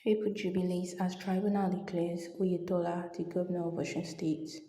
People jubilate as tribunal declares Oyetola the governor of Osun State.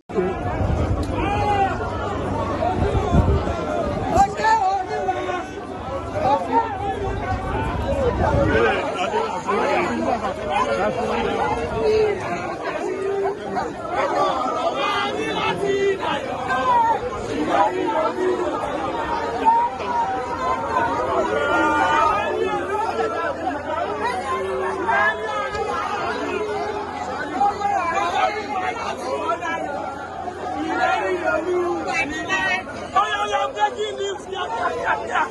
Oh, yeah, breaking news. Yeah.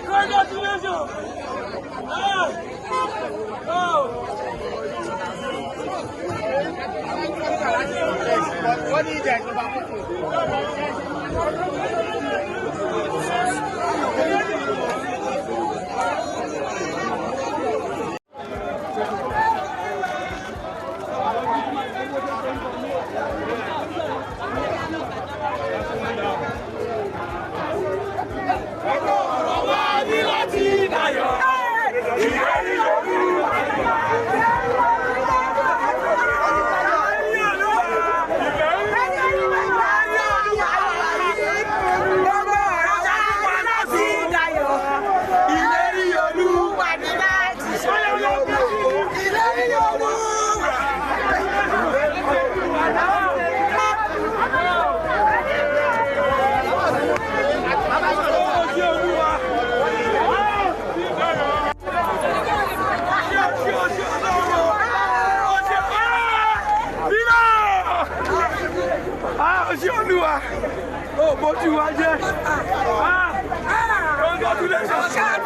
Congratulations. Oh. Wọ́n ní ìjà ìjọba kókò. Ọ̀rọ̀ wa ní láti dayọ̀. Ìlérí Olúwa. Ìlérí Olúwa ní láti ṣe. Ìlérí Olúwa. Ojú Olúwa. Ojú Olúwa. Ó bójú wa jẹ́. Congratulations.